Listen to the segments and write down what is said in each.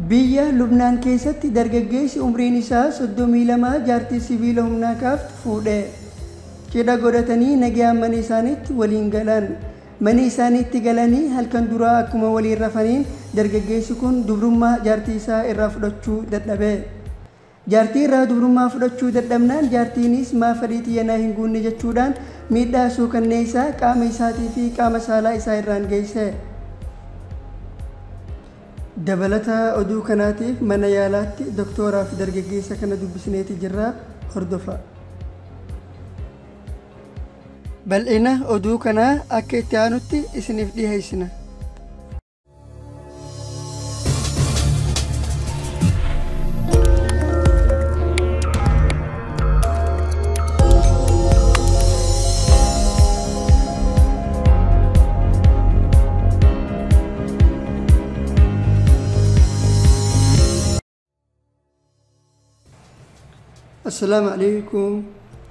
Biyya Lubnaan keessatti dargaggeessi umriin isaa 32 jaartii sibiila humnaa kaaftu fuudhe. Cidha godhatanii nagayaan mana isaaniitti waliin galan. Mana isaaniitti galanii halkan duraa akkuma waliin rafaniin dargaggeessi kun dubrummaa jaartii isaa irraa fudhachuu dadhabe. Jaartii irraa dubrummaa fudhachuu dadhabnaan jaartiinis maa fedhii tiyya naa hin guunne jechuudhaan miidhaa suukanneessaa qaama isaatii fi qaama saalaa isaa irraan geesse. Dabalata oduu kanaatiif mana yaalaatti doktooraa fi dargaggeessa kana dubbisneeti jirra hordofa. Bal'ina oduu kanaa akka itti aanutti isiniif dhiheessina. Assalaamu alaikum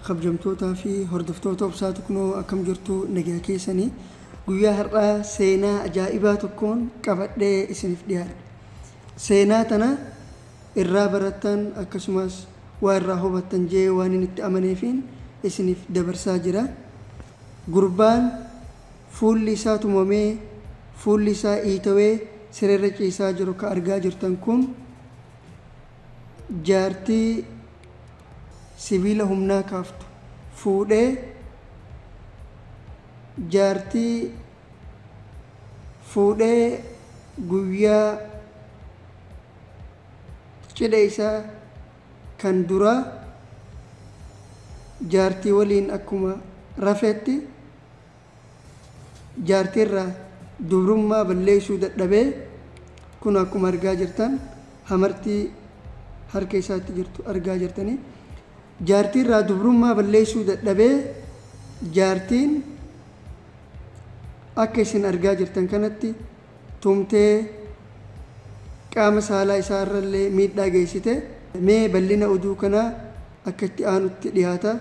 kabajamtootaa fi hordoftoota obsaa tuqnoo akkam jirtu nagaa keessanii guyyaa har'aa seenaa ajaa'ibaa tokkoon qabadhee isiniif dhiyaadha. Seenaa tana irraa barattan akkasumas waa irraa hubattan jee waan inni itti amaneefiin isiniif dabarsaa jira. Gurbaan fuulli isaa tumamee fuulli isaa iitawee sireerra ciisaa jiru ka argaa jirtan kun jaartii sibiila humnaa kaaftu fuudhee jaartii fuudhee guyyaa cidha isaa kan duraa jaartii waliin akkuma rafetti jaartiirraa dubrummaa balleessuu dadhabee kun akkuma argaa jirtan hamartii harka isaatti jirtu argaa jirtanii. Jaartiirraa dubrummaa balleessuu dadhabee jaartiin akka isin argaa jirtan kanatti tumtee qaama saalaa isaarrallee miidhaa geessite. Mee bal'ina oduu kanaa akka itti aanutti dhiyaata.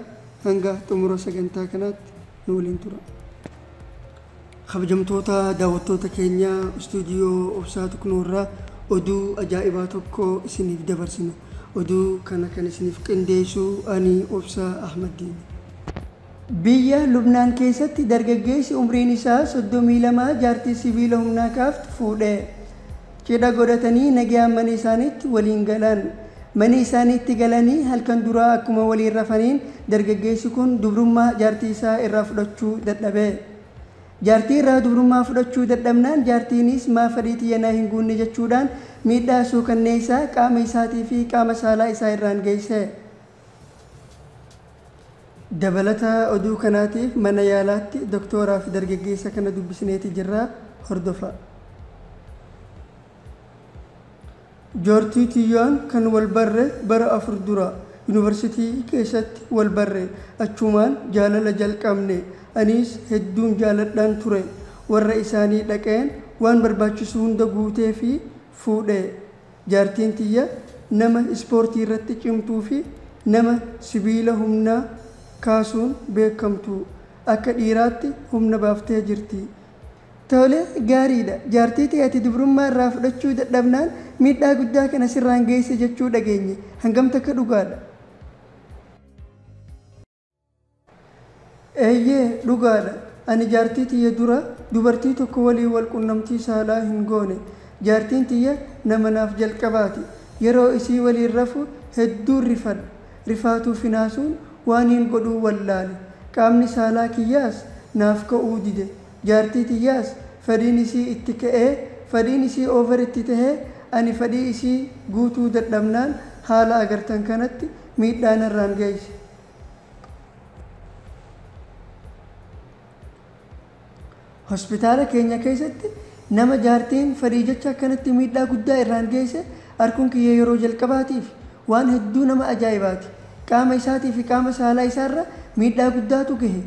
Hanga xumura sagantaa kanaatti nu waliin tura. Kabajamtoota daawwattoota keenyaa istuudiyoo Obsaa Tuqnoorraa oduu ajaa'ibaa tokko isiniif dabarsina. Oduu kana kan isiniif qindeessu ani Obsaa Ahmaddiin. Biyya Lubnaan keessatti dargaggeessi umriin isaa 32 jaartii sibiila humnaa kaaftu fuudhe. Cidha godhatanii nagayaan mana isaaniitti waliin galan. Mana isaaniitti galanii halkan duraa akkuma waliin rafaniin dargaggeessi kun dubrummaa jaartii isaa irraa fudhachuu dadhabe. Jaartii irraa dubrummaa fudhachuu dadhabnaan jaartiinis maa fedhii tiyya naa hin guunne jechuudhaan miidhaa suukanneessaa qaama isaatii fi qaama saalaa isaa irraan geesse. Dabalata oduu kanaatiif mana yaalaatti doktooraa fi dargaggeessa kana dubbisneeti jirra hordofa. Jaartii tiyyaan kan wal barre bara 4 dura yuunivarsiitii keessatti wal barre achumaan jaalala jalqabne. Anis hedduun jaaladhaan ture. Warra isaanii dhaqeen waan barbaachisu hunda guutee fi fuudhe. Jaartiin tiyya nama ispoortii irratti cimtuu fi nama sibiila humnaa kaasuun beekamtu. Akka dhiiraatti humna baaftee jirti. Tole gaariidha. Jaartii ta'e ati dubrummaa irraa fudhachuu dadhabnaan miidhaa guddaa kana sirraan geesse jechuu dhageenye. Hangam takka dhugaadha? Eeyyee dhugaadha. Ani jaartii tiyya dura dubartii tokko waliin wal qunnamtii saalaa hin goone. Jaartiin tiyya nama naaf jalqabaati. Yeroo isii waliin rafu hedduun rifadha. Rifaatuu finaasuun waan hin godhuu wallaale. Qaamni saalaa kiyyaas naaf ka'uu dide. Jaartii tiyyaas fedhiin isii itti ka'ee fedhiin isii over itti tahee ani fedhii isii guutuu dadhabnaan haala agartan kanatti miidhaa narraan geesse. Hospitaala keenya keessatti nama jaartiin fedhii jecha akkanatti miidhaa guddaa irraan geesse arguun kiyya yeroo jalqabaatiif waan hedduu nama ajaa'ibaati. Qaama isaatii fi qaama saalaa isaarra miidhaa guddaatu gahe.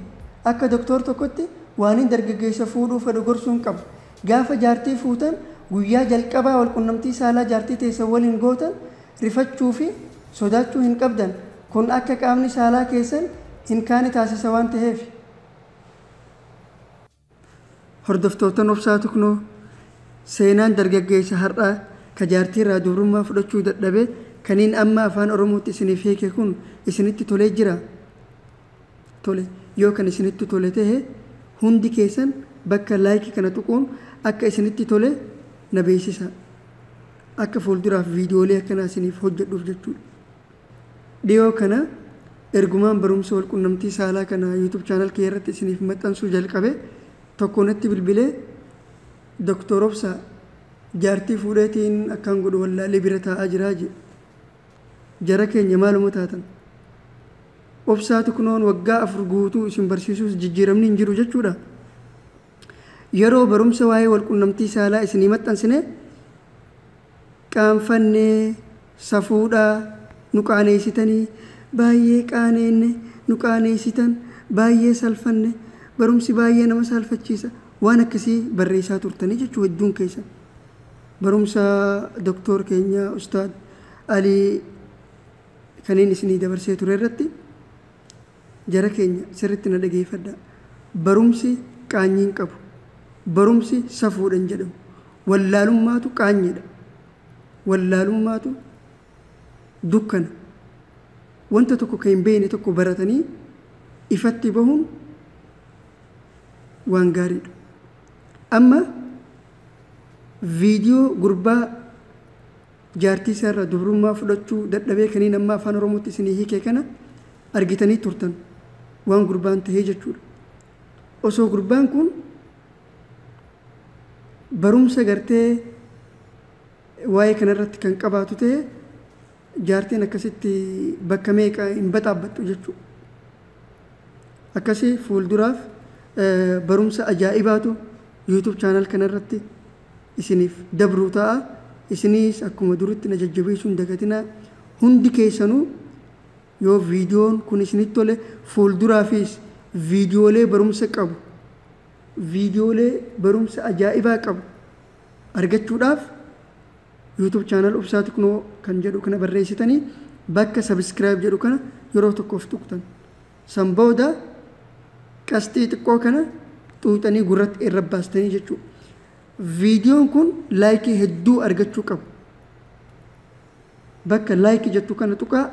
Akka doktor tokkotti waan hin dargaggeessa fuudhuu fedhu gorsuun qabu. Gaafa jaartii fuutan guyyaa jalqabaa wal qunnamtii saalaa jaartii teessan waliin gootan rifachuu fi sodaachuu hin qabdan. Kun akka qaamni saalaa keessan hin kaane taasisa waan ta'eef. Hordoftoota Obsaa Tuqnoo seenaan dargaggeessa har'aa Ka jaartii irraa dubrummaa fudhachuu dadhabe kaniin amma afaan Oromootti isiniif hiike kun isinitti tolee jira. Tole, yoo kan isinitti tole tahe hundi keessan bakka like kana tuquun akka isinitti tole na beeksisa. Akka fuulduraaf viidiyoolee akkanaa isiniif hojjedhuuf jechuudha. Dhiyoo kana ergumaan barumsa walqunnamtii saalaa kana YouTube channel kiyya irratti isiniif maxxansuu jalqabe tokko natti bilbilee, "Doktor Obsaa, jaartii fuudheetiin akkaan godhu wallaalee bira taa'aa jiraa," jedhe. Jara keenya, maaluma taatan? Obsaa Tuknoon waggaa 4 guutuu isin barsiisuus jijjiiramni hin jiru jechuudha. Yeroo barumsa waa'ee walqunnamtii saalaa isinii maxxansine qaanfannee, safuudhaa, nu qaaneessitanii, baay'ee qaaneenne, nu qaaneessitan, baay'ee salfanne, barumsi baay'ee nama saalfachiisa, waan akkasii barreessaa turtanii jechuu hedduun keessan. Barumsa doktor keenya Ustaad Alii kaniin isinii dabarsee ture irratti, jara keenya, sirritti na dhageeffadha. Barumsi qaanyiin qabu. Barumsi safuudhan jedhamu. Wallaalummaatu qaanyiidha. Wallaalummaatu dukkana. Wanta tokko kan hin beekne tokko baratanii ifatti bahuun waan gaariidha. Amma viidiyoo gurbaa jaartii isaa irraa dubrummaa fudhachuu dadhabee kaniin amma afaan Oromootti isinii hiike kana argitanii turtan, waan gurbaan tahee jechuudha. Osoo gurbaan kun barumsa gartee waa'ee kanarratti kan qabaatu ta'e, jaartiin akkasitti bakka meeqa hin baxaabbattu jechuudha. Akkasii fuulduraaf barumsa ajaa'ibaatu YouTube channel kanarratti isiniif dabruu ta'a. Isiniis akkuma duritti na jajjabeessuu hin dagatinaa. Hundi keessanuu yoo viidiyoon kun isinitti tole, fuulduraafis viidiyoolee barumsa qabu, viidiyoolee barumsa ajaa'ibaa qabu argachuudhaaf YouTube channel Obsaa Tiknoo kan jedhu kana barreessitanii bakka subscribe jedhu kana yeroo tokkoof tuqxan. San booda qasxii xiqqoo kana xuuxanii gurratti irra baastanii jechuudha. Viidiyoon kun like hedduu argachuu qabu. Bakka like jettu kana tuqaa.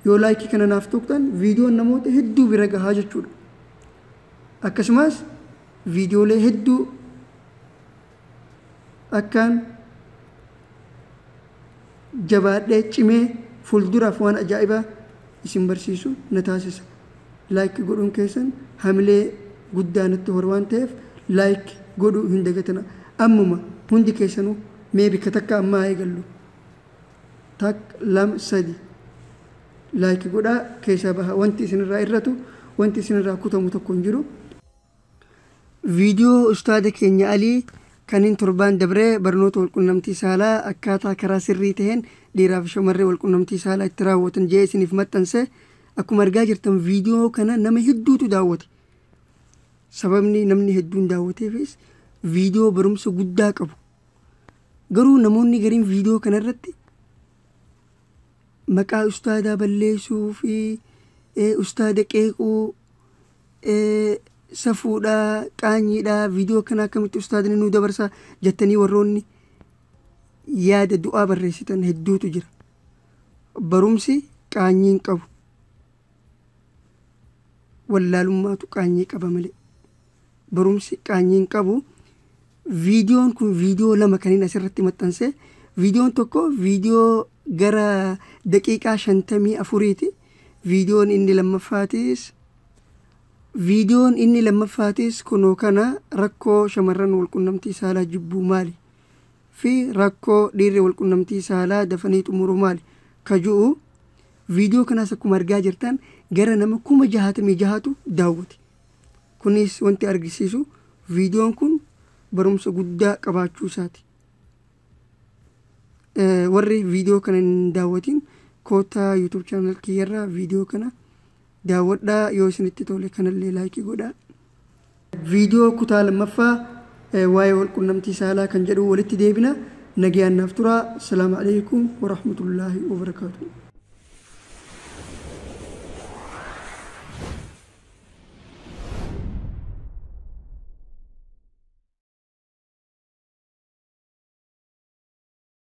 Yoo like kana naaf tuqxan, viidiyoon namoota hedduu bira gahaa jechuudha. Akkasumas viidiyoolee hedduu akkaan jabaadhee cimee fuulduraaf waan ajaa'ibaa isin barsiisu na taasisa. Like godhuun keessan hamilee guddaa natti hora waan ta'eef, like godhuu hin dagatina. Ammuma hundi keessanuu mee bikka takka ammaa eegallu. Takka, lama, sadi. Like godhaa keessaa baha. Wanti isinirraa irratu, wanti isinirraa kutamu tokko hin jiru. Viidiyoo ustaada keenya Alii kaniin torbaan dabree barnoota walqunnamtii saalaa akkaataa karaa sirrii ta'een dhiiraa fi shamarree walqunnamtii saalaa itti raawwatan jee isiniif maxxanse, akkuma argaa jirtan viidiyoo kana nama hedduutu daawwate. Sababni namni hedduun daawwateefis viidiyoo barumsa guddaa qabu. Garuu namoonni gariin viidiyoo kanarratti maqaa ustaadaa balleessuu fi ustaada qeequu, safuudhaa, qaanyiidhaa, viidiyoo kana akkamitti ustaadni nuu dabarsaa jettanii warroonni yaada du'aa barreessitan hedduutu jira. Barumsi qaanyii hin qabu. Wallaalummaatu qaanyii qaba malee. Barumsi qaanyii hin qabu. Viidiyoon kun viidiyoo lama kan inni asirratti maxxanse. Viidiyoon tokko viidiyoo gara daqiiqaa 54ti. Viidiyoon inni lammaffaatis kunoo kana, rakkoo shamarran walqunnamtii saalaa jibbuu maali fi rakkoo dhiirri walqunnamtii saalaa dafanii xumuruu maali ka ju'u. Viidiyoo kanaas akkuma argaa jirtan gara nama 66,000tu daawwate. Kunis wanti argisiisu viidiyoon kun barumsa guddaa qabaachuu isaati. Warri viidiyoo kana hin daawwatin koottaa YouTube channel kiyyarraa viidiyoo kana daawwadhaa. Yoo isinitti tole kanallee like godhaa. Viidiyoo kutaa lammaffaa waa'ee walqunnamtii saalaa kan jedhu walitti deebina. Nagayaan naaf turaa. Asalaamu alaikum warahmatullaahi wabarakaatu.